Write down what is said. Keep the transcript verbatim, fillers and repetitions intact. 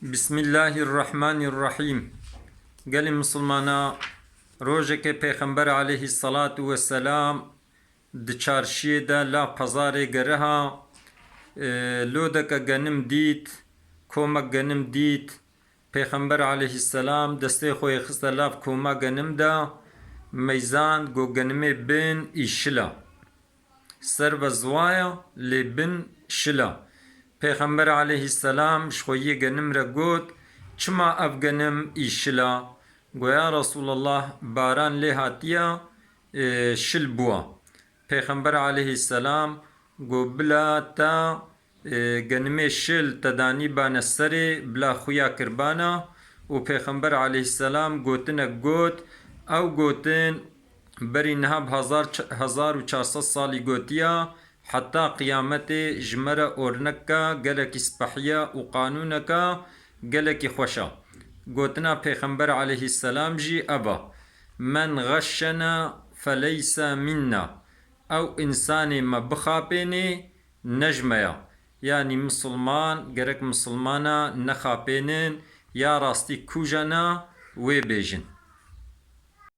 Bismillahirrahmanirrahim. Gelê misilmana, rojekê Pêxember aleyhissalatu vesselam di çarşiyê de la pezarê geriha, e, lodeke genim dît, komek genim dît. Pêxember aleyhisselam destê xwe yê xiste lav koma genim de, meyzand, got, genimê bin îşila. Ser ve ziwaya, lê bin şila. Pêxember aleyhisselam ji xweyiyê genim re got, çima ev genim îşila? Got, ya Resulallah, baran lê hatiya, e, şil bûa. Pêxember aleyhisselam got, bila te, e, genimê şil te danîbane serê, bila xuya kirbana. Û Pêxember aleyhisselam gotinek got, ew gotin, berî niha bi hezar, hezar û çar sed salî gotiya, heta qiyametê ji me re orneka gelekî spehiya û qanûneka gelekî xweş a. Gotina Pêxember aleyhisselam jî ev a, men xeşşena feleyse minna. Ew însanê me bixapênê, ne ji me ya. Yanî misilman, gerek misilmana nexapênin, ya rastî kûjana wê bêjin.